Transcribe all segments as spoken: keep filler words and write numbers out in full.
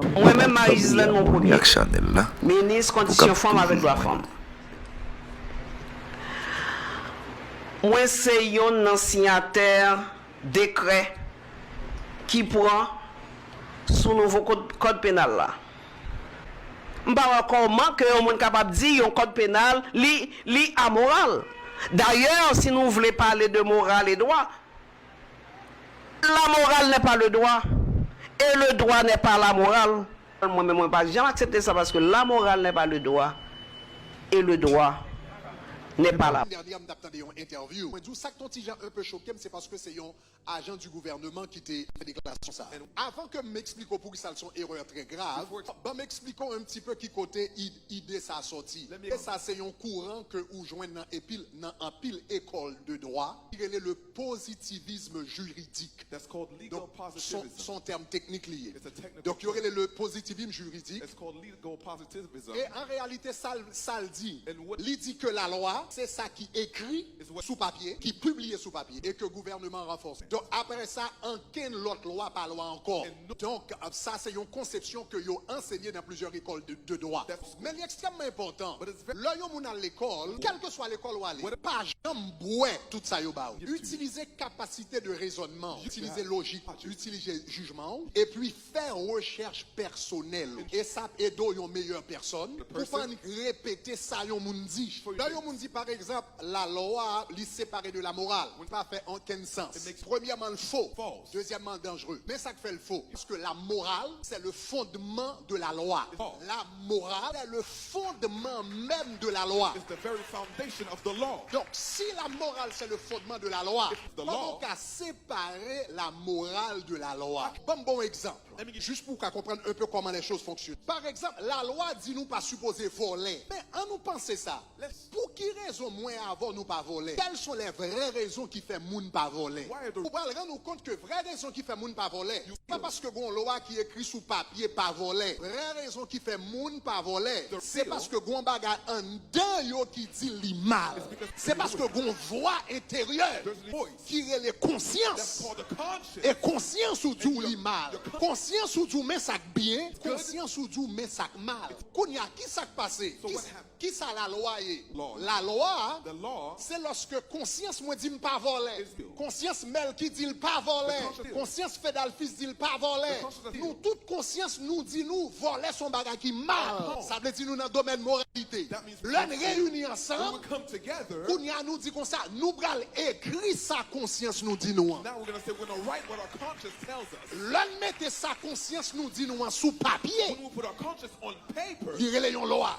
Mwen menm, Marie Gislaine Monpremier, minis kondisyon fanm avèk dwa fanm. Mwen se yonn nan siyatè dekrè ki pran sou nouvo kòd, kòd penal la. M pa wè kòman ke yon moun kapab di yon kòd penal li, li amoral. Dayè, si nou vle pale de moral e dwa, la morale n'est pas le droit et le droit n'est pas la morale. Mwen menm, mwen pa janm aksepte sa, paske la morale n'est pas le droit et le droit n'est pas la. Dènye a m t ap tande yon entèvyou. Mwen di w sa k t on ti jan enpe choke m, se paske se yon ajan di gouvènman ki te fè deklarasyon sa. Avan ke m eksplike w poukisa l se yon erè trè grav, ban m eksplike w un petit peu ki kote id-, ide sa sòti. E sa se yon kouran ke ou jwenn nan epil, nan anpil ekòl de dwa, ki rele le positivisme juridique. Donk, se yon, se yon tèm teknik li ye. Donk, yo rele le positivisme juridique. E an reyalite, sa l, sa l di, li di ke lalwa, se sa ki ekri sou papye, ki pibliye sou papye, e ke gouvènman ranfòse. Donk, apre sa, ankenn lòt lwa pa lwa ankò. Donk, sa se yon konsepsyon ke yo ansenye nan plizyè lekòl de, de dwa. Men li ekstrèmman enpòtan. Lè yon moun al lekòl, kèlkeswa lekòl ou ale, pa janm bwè tout sa yo ba w. Itilize kapasite de rezònman w, itilize lojik, itilize jijman w, epi fè rechèch pèsonèl. E sa ap ede w yon meyè pèsòn pou pa annik repete sa yon moun di. Lè yon moun di, pa egzanp, lalwa, li separe de lamoral, pa fè okenn sans. Premyèman, l fo. Dezyèmman, l danjre. Men sa k fè l fo. Paske la morale, c'est le fondement de la loi. La morale, c'est le fondement même de la loi. Donk, si la morale, c'est le fondement de la loi, kòman w ka separe la morale de la loi? Ban m ba w yon egzanp. Jis pou w ka konprann un peu comment les choses fonctionnent. Pa egzanp, lalwa di nou pa sipoze vòlè. Men, ann nou panse sa. Pou ki rezon mwen avè w nou pa vòlè? Quelles sont les vraies raisons ki fè moun pa vòlè? Ou pral rann ou kont ke vrè rezon ki fè moun pa vòlè, se pa paske gon lwa ki ekri sou papye pa vòlè. Vrè rezon ki fè moun pa vòlè, se paske gon bagay anndan yo ki di li mal. Se paske gon vwa enteryè ki rele konsyans. E konsyans ou di w li mal. Konsyans ou di w men sa k byen, konsyans ou di w men sa k mal. Kounye a, ki sa k pase? Ki sa, ki sa lalwa ye? Lalwa, se lòske konsyans mwen di m pa vòlè. Konsyans Mèl ki di l pa vòlè. Konsyans Fedalfis di l pa vòlè. Nou tout konsyans nou di nou vòlè se yon bagay ki mal. Sa vle di nou nan domèn moralite. Lè n reyini ansanm, kounye a nou di konsa, nou pral ekri sa konsyans nou di nou an. Lè n mete sa konsyans nou di nou an sou papye, li rele yon lwa.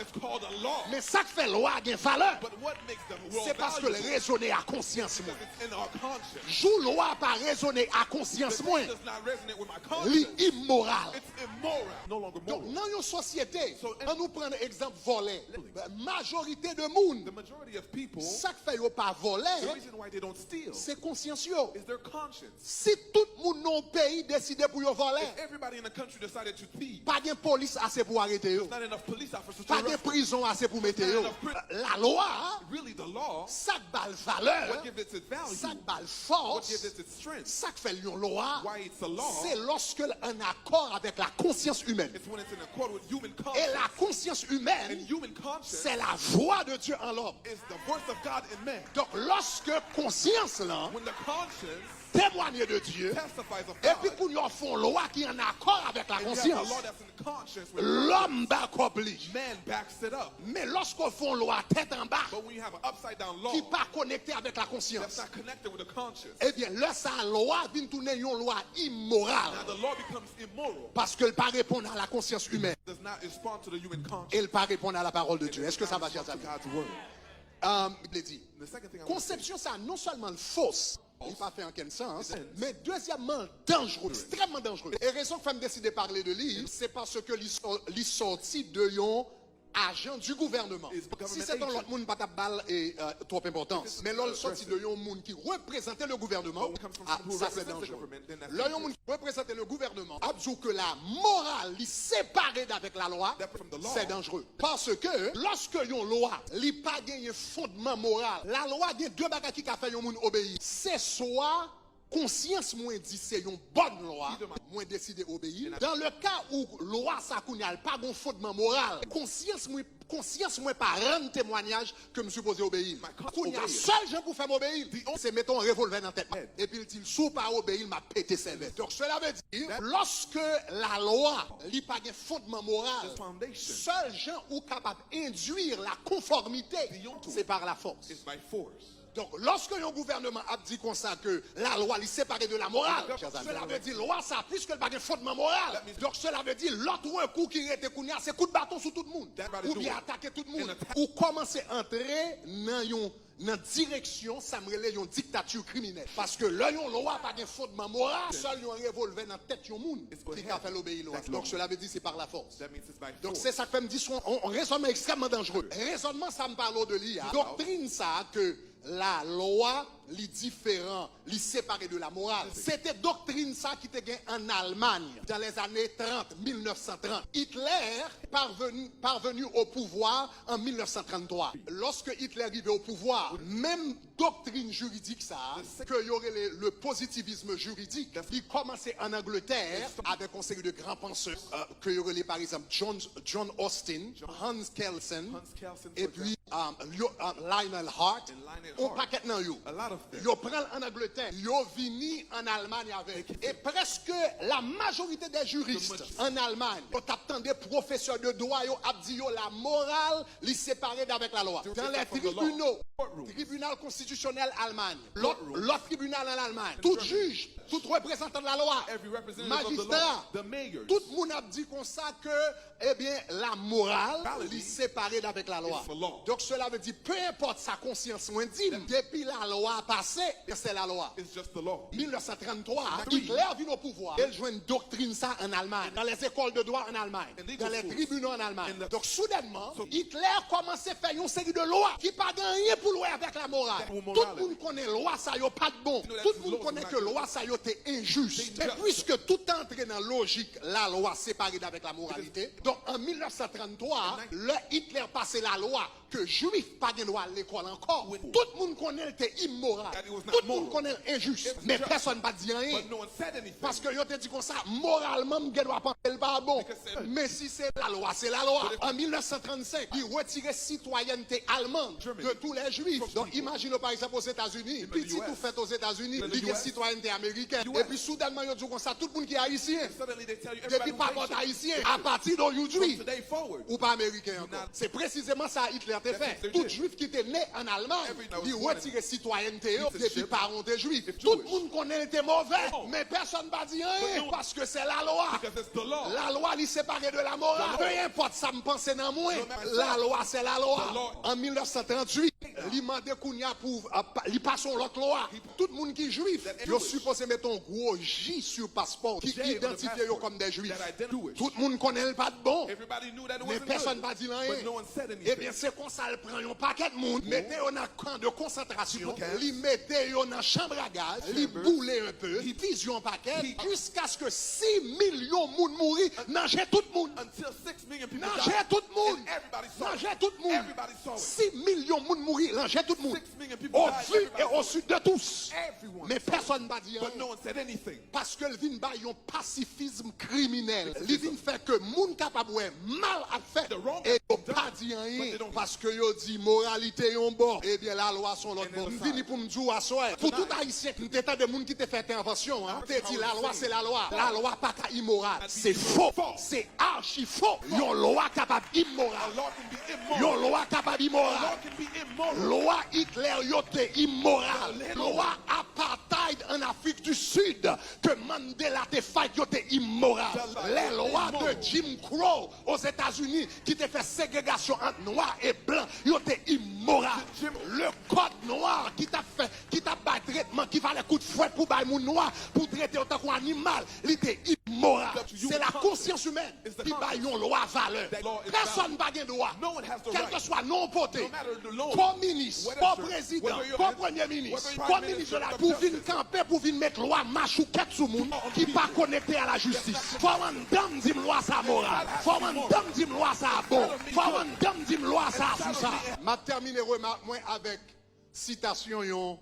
Men sa k fè lwa gen valè, se paske l rezone a konsyans mwen. Jou lwa pa rezone a konsyans mwen, li imoral. Donk, nan yon sosyete, ann nou pran egzanp vòlè. Majorite de moun, sa k fè yo pa vòlè, se konsyans yo. Si tout moun nan yon peyi deside pou yo vòlè, pa gen polis ase pou arete yo. Pa gen prizon ase pou mete yo. Lalwa, sa k ba l valè, sa k ba l fòs, sa k fè l yon lwa, se lòske l ann akò avèk la conscience humaine. E la conscience humaine, c'est la voix de Dieu en l'homme. Donk, lòske konsyans lan temwanye de Dye, epi kounye a w fè yon lwa ki ann akò avèk la konsyans, lòm ba kòb li. Men lòske w fè yon lwa tèt anba, ki pa konekte avèk la konsyans, ebyen, lè sa a, lwa vin tounen yon lwa imoral. Paske l pa reponn a la konsyans imèn. E l pa reponn a la pawòl de Dye. Èske sa va, chè zanmi? Bib la di, konsepsyon sa a non sèlman l fos, li pa fè okenn sans, men dezyèmman, l danjre, ekstrèmman danjre. E rezon k fè m deside pale de li, se paske li sò-, li sòti de yon ajan di gouvènman. Si se t yon lòt moun, m pa t ap ba l, e, e, twòp enpòtans. Men lè l sòti de yon moun ki reprezante le gouvènman, a, sa se danjre. Lè yon moun ki reprezante le gouvènman ap di w ke la moral li separe avèk lalwa, se danjre. Paske lòske yon lwa, li pa genyen fondman moral, lalwa gen de bagay ki ka fè yon moun obeyi. Se swa Konsyans mwen di se yon bòn lwa, mwen deside obeyi l. Dans le cas où lwa sa kounye a l pa gon fondman moral, konsyans mwen, konsyans mwen pa rann temwanyaj ke m sipoze obeyi l. Kounye a, sèl jan pou fè m obeyi l, se mete yon revòlvè nan tèt mwen. Epi l di l, si w pa obeyi l, m ap pete sèvèl. Donk, cela veut dire, lòske lalwa, li pa gen fondman moral, sèl jan ou kapab endwi la konfòmite, se par la force. Donk, lòske yon gouvènman ap di konsa ke lalwa li separe de la morale, cela veut dire lwa sa, puiske l pa gen fondman moral, donk, cela veut dire lòt rekou ki rete kounye a, se kout baton sou tout moun, oubyen atake tout moun. Ou kòmanse antre nan yon, nan direksyon sa m rele yon diktati kriminèl. Paske lè yon lwa pa gen fondman moral, sèl yon revòlvè nan tèt yon moun ki ka fè l obeyi lwa. Donk, cela veut dire se par la force. Donk, se sa k fè m di se yon, yon rezònman ekstrèmman danjere. Rezònman sa m pale w de li a, doktrin sa a ke lalwa, li diferan, li separe de la morale. Se te doktrin sa ki te gen ann Almay dans les années trente, mil nèf san trant. Hitler parvenu, parvenu au pouvoir en mil nèf san tranntwa. Lòske Hitler rive o pouvwa, menm doktrin jiridik sa a, ke yo rele le positivisme juridique, li kòmanse ann Angletè avèk yon seri de gran pansè, euh, ke yo rele, pa egzanp, John, John Austin, Hans Kelsen, epi, um, Lio-, um, Lionel Hart, yon pakèt nan yo. Yo pran l ann Angletè, yo vini ann Almay avè l. E prèske la majorité des juristes ann Almay, yo t ap tande pwofesè de dwa yo ap di yo la morale, li separe d avèk lalwa. Dans les tribunaux, tribinal konstitisyonèl Almay, lòt, lòt tribinal ann Almay, tout jij, tout reprezantan de lalwa, majistra, tout moun ap di konsa ke, ebyen, la morale, li separe d avèk lalwa. Donk, cela veut dire, peu importe sa konsyans mwen di m, depi lalwa pase, se lalwa. Mil nèf san tranntwa, Hitler vin o pouvwa, e l jwenn doktrin sa ann Almay, dans les écoles de droit en Allemagne, dans les tribunaux en Allemagne. Donk, soudènman, Hitler kòmanse fè yon seri de lwa ki pa gen anyen pou l wè avèk lamoral. Tout moun konnen lwa sa yo pa t bon. Tout moun konnen ke lwa sa yo te enjis. E piske tout te antre nan lojik lalwa separe d avèk lamoralite, donk, an mil nèf san tranntwa, lè Hitler pase lalwa ke Jwif pa gen dwa al lekòl ankò, tout moun konnen l te imoral. Tout moun konnen l enjis. Men pèsonn pa t di anyen. Paske yo te di konsa, moralman, m gen dwa panse l pa bon. Men si se lalwa, se lalwa. An mil nèf san trannsenk, li retire sitwayènte alman de tous les Juifs. Donk, imajine w, pa egzanp, Ozetazini, pitit ou fèt Ozetazini, li gen sitwayènte amerikèn. Epi soudènman, yo di w konsa, tout moun ki ayisyen, depi papa w t ayisyen, apati de jodi, ou pa ameriken ankò. Se presizeman sa Hitler te fè. Tout Jwif ki te ne ann Almay, li retire sitwayènte yo depi paran w te Jwif. Tout moun konnen l te move, men pèsonn pa di anyen, paske se lalwa. Lalwa, li separe de lamoral. Peu importe sa m panse nan mwen, lalwa, se lalwa. An mil nèf san tranntuit, li mande kounye a pou, a, pa, li pase yon lòt lwa. Tout moun ki Jwif, yo sipoze mete yon gwo J sou paspò ki idantifye yo kòm de Jwif. Tout moun konnen l pa t bon, men pèsonn pa di l anyen. Ebyen, se konsa l pran yon pakèt moun, mete yo nan kan de konsantrasyon, li mete yo nan chanm a gaz, li boule enpe, li fiziye yon pakèt, jiskaske sis milyon moun mouri nan je tout moun. Nan je tout moun! Nan je tout moun! Sis milyon moun mouri nan je tout moun. Au vu et au su de tous. Men pèsonn pa di anyen. Paske l vin bay yon pasifizm kriminèl. Li vin fè ke moun kapab wè mal ap fèt e yo pa di anyen. Paske yo di moralite yon bò, ebyen lalwa se yon lòt bò. M vini pou m di w aswè, pou tout Ayisyen, m te tande moun ki te fè entèvansyon an, te di lalwa se lalwa. Lalwa pa ka imoral. Se fo. Se achi fo. Yon lwa kapab imoral. Yon lwa kapab imoral. Lwa Hitler yo te imoral. Lwa apartheid ann Afrik di Sid ke Mandela te fight yo te imoral. Les lois de Jim Crow Ozetazini ki te fè segregasyon ant nwa e blan, yo te imoral. Le code noir ki t ap fè, ki t ap bay tretman ki valè kout fwèt pou bay moun nwa, pou trete yo tankou animal, li te imoral. Se la conscience humaine ki bay yon lwa valè. Pèsonn pa gen dwa, kèlkeswa non w pote, ko minis, ko prezidan, ko premye minis, ko minis de la, pou vin kanpe, pou vin met lwa machoukèt sou moun ki pa konekte a la jistis. Fò w anndan m di m lwa sa moral. Fò w anndan m di m lwa sa bon. Fò w anndan m di m lwa sa sou sa. M ap tèmine remak mwen avèk sitasyon yon,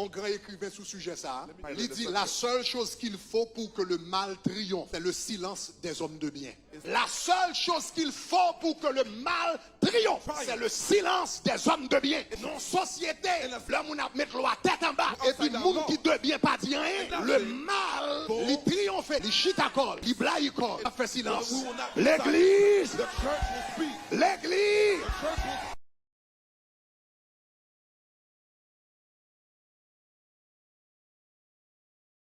Yon gran ekriven sou sijè sa a, li di, la seule chose qu'il faut pour que le mal triomphe, c'est le silence des hommes de bien. La seule chose qu'il faut pour que le mal triomphe, c'est le silence des hommes de bien. Nan sosyete, lè moun ap met lwa tèt anba, epi moun ki de byen pa di anyen, le mal li triyonfe, li chita kò l, li blayi kò l, ap fè silans. Legliz! Legliz!